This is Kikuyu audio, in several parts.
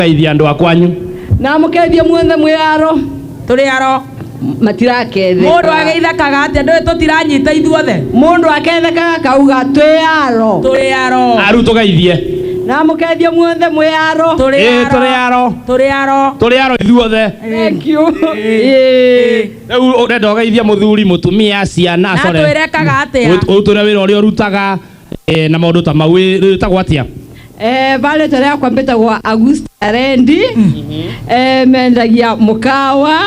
Geithia andũ a kwanyu. Na mũkeithie muothe mwĩ aro. Tũrĩ aro. Matirакetheka. Mũndũ ageithekaga atĩa ndũĩ tũtiranyita ithuothe. Mũndũ akethekaga akauga twĩ aro. Tũrĩ aro. Aru tũgeithie. Na mũkeithie muothe mwĩ aro. Tũrĩ Ĩĩ aro. tũrĩ aro. Tũrĩ aro. Tũrĩ aro ithuothe. Thank you. Ĩĩ. Rĩu ũrenda ũgeithie mũthuri, mũtumia, ciana, Na sorry. twĩrekaga atĩa? Ũtũre wĩra ũrĩa ũrutaga na maũndũ ta mau. Wĩtagwo atĩa? Eh, vale rĩtwa rĩakwa mbĩtagwo Augusta Rendi. Eh, mendagia mũkawa.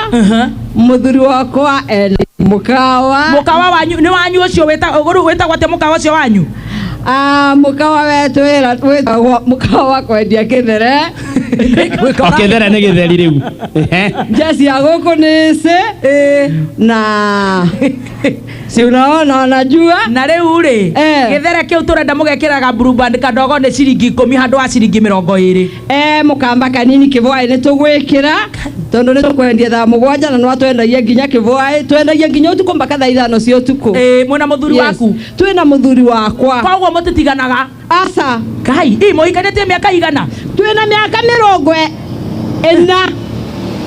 Mũthuri wakwa ena mũkawa. Mũkawa wanyu nĩ wanyu ũcio wĩtagwo rĩu wĩtagwo atĩa mũkawa ũcio wanyu? Ah, mũkawa wetu wĩtagwo mũkawa wa kwendia kĩthere. O kĩthere nĩ gĩtheri rĩu. Ehe. Njeci ya gũkũ nĩ cĩ na si unaona wanajua. Na rĩu rĩ Eh. gĩthere kĩu tũrenda mũgekĩraga Blue Band kadogo nĩ ciringi ikũmi handũ ha ciringi mĩrongo ĩrĩ. Eh, mũkamba kanini kĩbwaĩ nĩ tũgwĩkĩra tondũ nĩ tũkwendia thaa mũgwanja na no twendagia nginya kĩbwaĩ twendagia nginya ũtukũ mpaka thaa ithano cia ũtukũ. Ĩĩ mwĩna mũthuri Yes. waku? Twĩna mũthuri wakwa. Koguo mũtitiganaga? Aca. Ngai, ĩ mũhikanĩtie mĩaka igana? Twĩna mĩaka mĩrongo ĩna.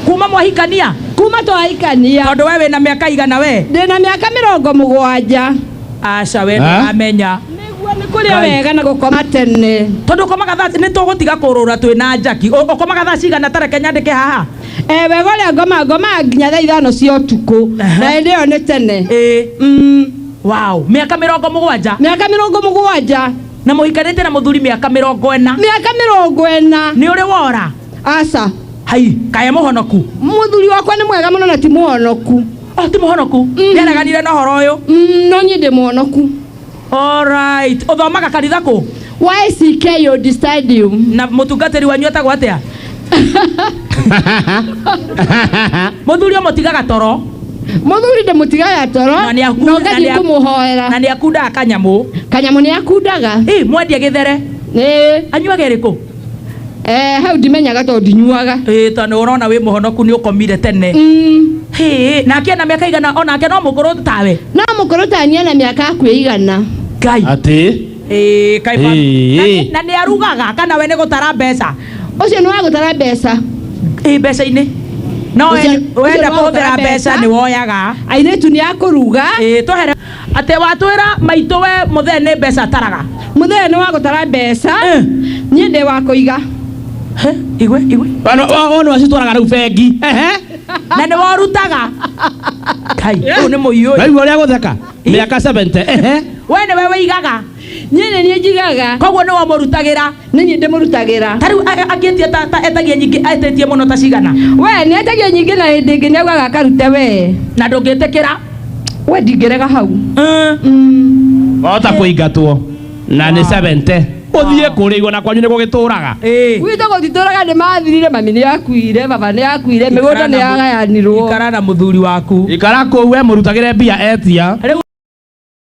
Kuma mwahikania? Kuma twahikania. Tondũ we wĩna mĩaka igana we? Ndĩna mĩaka mĩrongo mũgwanja. Aca we ndũramenya. Nĩguo nĩ kũrĩa wega na gũkoma tene. Tondũ ũkomaga thaa nĩ tũgũtiga kũrũra twĩ na njaki. Ũkomaga thaa cigana ta reke nyandĩke haha? Eh, wega ũrĩa ngoma ngomaga nginya thaa ithano cia ũtukũ. Na hĩndĩ ĩyo nĩ tene. Ĩĩ. Wow, mĩaka mĩrongo mũgwanja. Mĩaka mĩrongo mũgwanja. Na mũhikanĩtie na mũthuri mĩaka mĩrongo ĩna. Mĩaka mĩrongo ĩna. Nĩ ũrĩ wora? Aca. Hai, kaĩ mũhonoku? Mũthuri wakwa nĩ mwega mũno na ti mũhonoku. Oh, ti mũhonoku? Nĩareganire na ũhoro ũyũ? No niĩ ndĩ mũhonoku. Alright. Ũthomaga kanitha kũ? YCK Old Stadium. Na mũtungatĩri wanyu etagwo atĩa? Mũthuri ũmũtigaga toro. Mũthuri ndĩmũtigaga toro Na nĩ aku- na na ũgathiĩ nĩ aku- kũmũhoera. Na nĩ akundaga kanyamũ. Kanyamũ nĩ akundaga. Ĩ, mwendia gĩthere. Ĩĩ. Anyuaga ĩrĩkũ? Eh, hau ndimenyaga tondũ ndinyuaga. Ĩĩ, tondũ ũrona wĩ mũhonoku nĩ ũkomire tene. Hĩ, nake ena mĩaka igana onake no mũkũrũ tawe? No mũkũrũ taniĩ ena mĩaka hakuhĩ igana. Ngai. Atĩ? Ĩĩ, kaĩ ba- Ĩĩ. Na nĩ- na nĩ arugaga kana we nĩ gũtara mbeca? Ũcio nĩ wa gũtara mbeca. Ĩĩ, mbeca-inĩ. No Ũcio- we- wenda ũcio nĩ wa kũhũthĩra gũtara mbeca mbeca. nĩ woyaga. Airĩtu nĩ a kũruga. Ĩĩ, twehere atĩ watwĩra maitũ we mũthee nĩ mbeca ataraga. Mũthee nĩ wa gũtara mbeca. Niĩ ndĩ wa kũiga. He, igwe, igwe. Wona wacitwaraga rĩu bengi. Ehe. Na nĩ worutaga. Kai, ũyũ nĩ mũiyi ũyũ. Waigua ũrĩa gũtheka? Mĩaka 70. Ehe. We nĩwe wĩigaga. Niĩ nĩ niĩ njigaga. Koguo nĩwe ũmũrutagĩra. Nĩ niĩ ndĩmũrutagĩra. Ta rĩu angĩtia ta, ta etagia nyingĩ, etĩtie mũno ta cigana? We nĩ etagia nyingĩ na hĩndĩ ĩngĩ nĩ augaga akarute we. Na ndũngĩtĩkĩra? We ndingĩrega hau. Wahota kũingatwo na nĩ 70. Ũthiĩ kũrĩ igua na kwanyu nĩ gũgĩtũraga. Gwitũ gũtitũraga nĩ mathirire, mami nĩ akuire, baba nĩ akuire, mĩgũnda nĩ yagayanirwo. Ikara na mũthuri waku. Ikara kũu we mũrutagĩre mbia etia. Rĩu